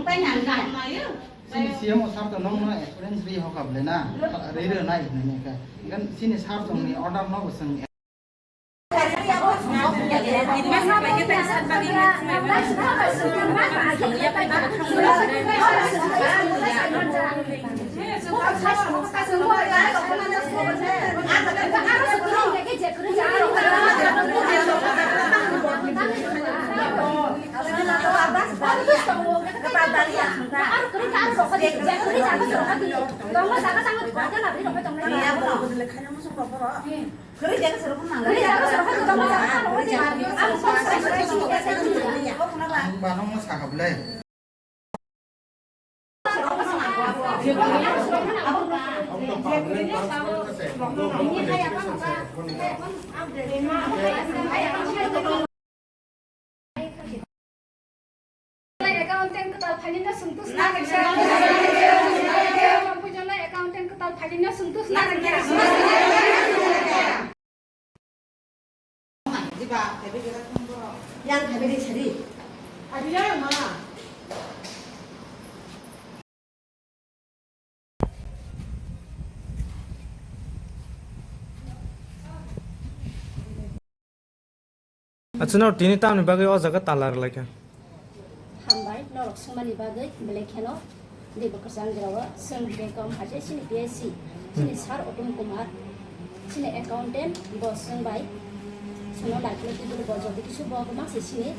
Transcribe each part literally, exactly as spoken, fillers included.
Chini C M O sir to nongno assurance ri hoka bwle na, ri rw nai hinwi kha. Gan chini sir tongni order no bo chwng Ang ba nongno sakha bwle. Accountant kwtal phailino swngtus na rwkya. Accountant kwtal phailino swngtus na rwkya. Yang khabe ri sari. Adi ya ma. Acha, no tini tamni bagwi o jaga tala rwlaikha? Hambai, norok swngmani bagwi belai kheno. Dei bo kwchang jora o chwng bekom hai se chini P S C, chini sir Uttom Kumar, chini accountant bo chwng bai. Chwngno naikhe twi bo joto kisu bo kwma se chini.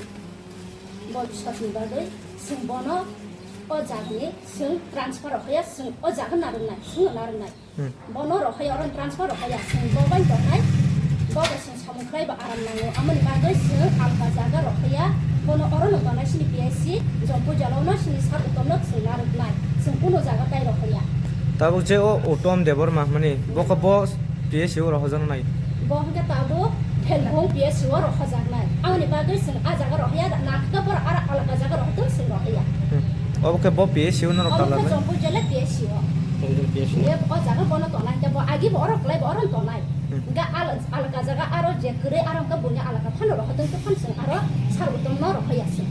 Bo biswkni bagwi chwng bono o jagni chwng transfer rok hoya chwng o jaga narwknai, chwngno narwknai. Hmm. Bono rohaya, oro transfer rohaya, chwng bo bai tongnai, bo bai chwng samung khlai ba aram nango, amoni bagwi chwng alka jaga rohaya, bono oro no tongnai chini P S C, Jompu jala no chini sir Uttom no chwng narwknai, chwng kuno jaga tai rohaya. Tabuk je o Uttom Debbarma hwnmani, bo khe bo P S C o rohojak nai? Bo hwnkhe tabuk Phelbung P S C o rohojaknai, amoni bagwi chwng a jaga rohaya, nangkhe borok aro alka jaga rohotong chwng rohaya. Hmm. Obo khe bo P S C o norok tala nai? Obo khe Jompu jala P S C o. Jompu jala P S C o. Ye o jaga bono tonai, tei bo agi bo oro klai bo oro tonai. Hmm. Hingke al-, alka jaga aro je kwrwi aro hingke buini alka phano rohotong khe phano chwng aro sir Uttom no rohoi ya chwng.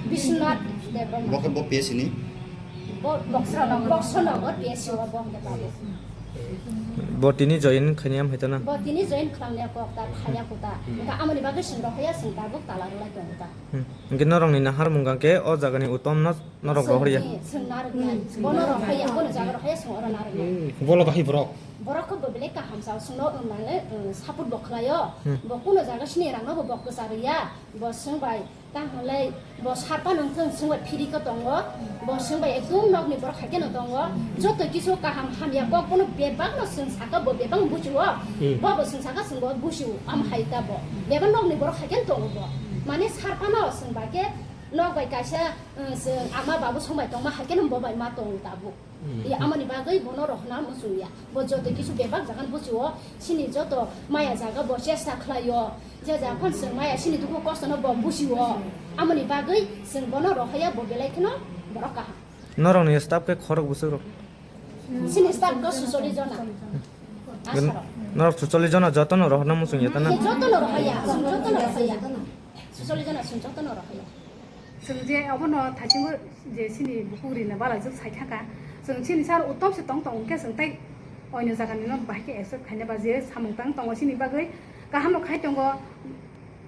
Biswanath Debbarma. Bo khe bo P S C ni? Bo Boxranagar, Boxranagar P S C o bo hingke tabuk. Bo tini join khainai am hai ta na? Bo tini join khlangya kok ta, thaya kok ta. Hmm. Hingke amoni bagwi chwng rohoi ya chwng tabuk tala rwlai tongo ta. Hmm. Hingke norokni naharmung hingke o jagani Uttom no norok rohorya? Chwng, chwng narwknai. Bono rohorya, bono jaga rohorya, chwng oro narwknai. Bolo bahai borok? Borok khe bo belai kaham sa, chwngno wng nangle, wng, support bo khlaio. Hmm. Bo kuno jaga sini rangno bo bok kwcharwi ya. Bo chwng bai, ta hwnlai bo sarpa nung thung chwng bai phiri khe tongo. Bo chwng bai ekdum nokni borok hai kheno tongo. Joto kisu kaham hamya kok bono bebak no chwng saka bo bebak no buchio. Hmm. Bo bo chwng saka chwng bo buchio, am hai ta bo. Bebak nokni borok hai kheno tongo bo. Mane sarpa no chwng bai khe nok bai kaisa, eh, chwng ama babu song bai tongma hai kheno bo bai ma tongo tabuk. Hmm. Iya, amoni bagwi bono rohna muchung ya. Bo joto kisu bebak jagan buchio, chini joto maya jaga bo chesta khlaio. Je jaga phano chwng maya chini dukhu kosto no bo buchio. Amoni bagwi chwng bono rohaya bo belai kheno borok kaham. Norokni staff khe khorok bwswk rok? Chini staff khe sucholi jona. Asarok. Norok sucholi jona jotono rohorna muchung ya ta na? Jotono rohaya, chwng jotono rohaya. Sucholi jona chwng jotono rohaya. Chwng je obono thaisingo je chini bukhuk rina balaijak sai thangkha, chwng chini sir Uttom se tong tong khe chwng tei oino jagani no bahai khe accept khaina ba je samung tang tongo chini bagwi kaham no khai tongo,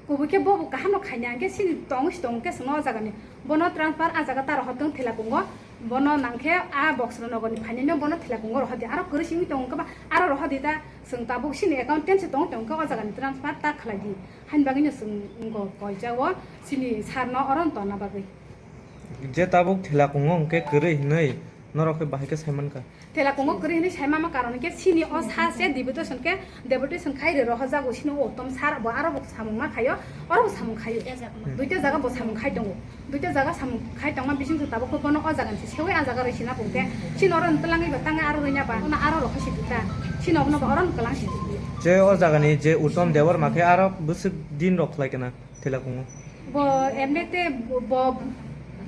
kubui khe bo bo kaham no khaina hwnkhe chini tong se tong khe chwngno o jagani bono transfer a jaga ta rohor tong Thelakungo, bono nangkhe a Boxranagarni phainai no bono Thelakungo rohor di, aro kwrwi simi tongo khe ba aro rohor di ta, chwng tabuk chini accountant se tong tong khe o jagani transfer ta khlai di. Haini bagwino chwng wngkha koicha o chini sir no oro tonna bagwi. Je tabuk Thelakungo hwnkhe kwrwi hinwi norok khe bahai khe sai mankha. Thelakungo kwrwi hinwi sai mama karon hwnkhe chini o sa se deputation khe deputation khai rw rohorjago chini o Uttom sir bo aro bo samung ma khaio, oro bo samung khaio. Duita jaga bo samung khai tongo. Duita jaga samung khai tongma bising se tabuk khe bono o jaga ni se seui a jaga rwi sina pung khe chini oro twlangwi bo tangwi aro rwina ba bono aro rw khe si duita. Chini obono bo oro twlang si duita. Je o jagani je Uttom Debbarma khe aro bwswk din rok khlai kana Thelakungo? Bo emni te bo, bo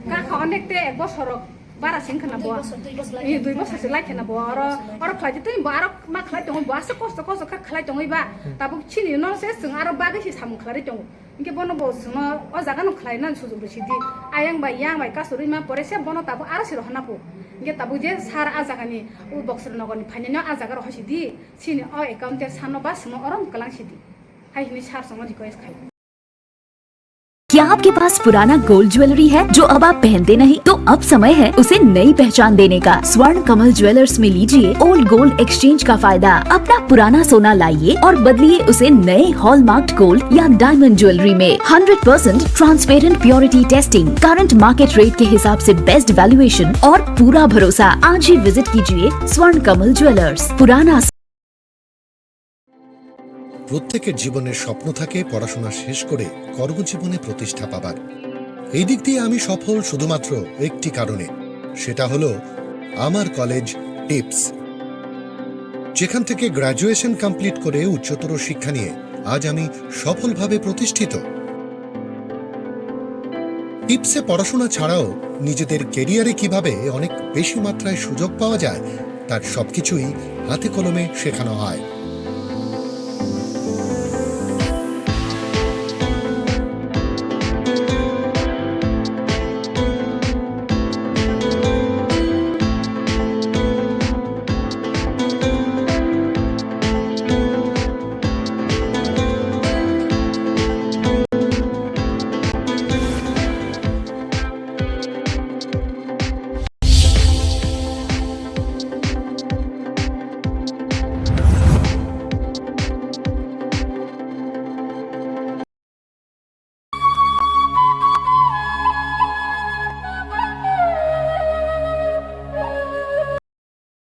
kakha onek te ek bosor rok bara sing khana bo. Dui bosor, dui bosor lai. Dui bosor se lai khana bo. Oro, oro khlai twi bo aro ma khlai tongo bo aswk kosto kosto kha khlai tongwi ba. Hmm. Tabuk chini no se chwng aro bagwi se samung khlai tongo. Hingke bono bo chwngno o jaga no khlai nani sujuk rw sidi. Ayang bai yang bai kasu rwima pore se bono tabuk aro se rohorna po. Hingke tabuk je sar a jaga ni o Boksor Nogor ni phainai no a jaga rohor sidi. Chini o accountant sano ba chwngno oro mwklang sidi. Hai hini sar chwngno request khai. क्या आपके पास पुराना gold jewellery है जो अब आप पहनते नहीं? तो अब समय है उसे नई पहचान देने का। स्वर्ण कमल ज्वेलर्स में लीजिए ओल्ड गोल्ड एक्सचेंज का फायदा। अपना पुराना सोना लाइए और बदलिए उसे नए हॉलमार्क्ड गोल्ड या डायमंड ज्वेलरी में। Hundred percent transparent purity testing, current market rate के हिसाब से बेस्ट वैल्यूएशन और पूरा भरोसा। आज ही विजिट कीजिए स्वर्ण कमल ज्वेलर्स, पुराना। প্রত্যেকের জীবনের স্বপ্ন থাকে পড়াশোনা শেষ করে কর্মজীবনে প্রতিষ্ঠা পাবার। এই দিক দিয়ে আমি সফল শুধুমাত্র একটি কারণে, সেটা হলো আমার কলেজ টিপস, যেখান থেকে গ্র্যাজুয়েশন কমপ্লিট করে উচ্চতর শিক্ষা নিয়ে আজ আমি সফলভাবে প্রতিষ্ঠিত। টিপসে পড়াশোনা ছাড়াও নিজেদের ক্যারিয়ারে কিভাবে অনেক বেশি মাত্রায় সুযোগ পাওয়া যায়, তার সবকিছুই হাতে কলমে শেখানো হয়।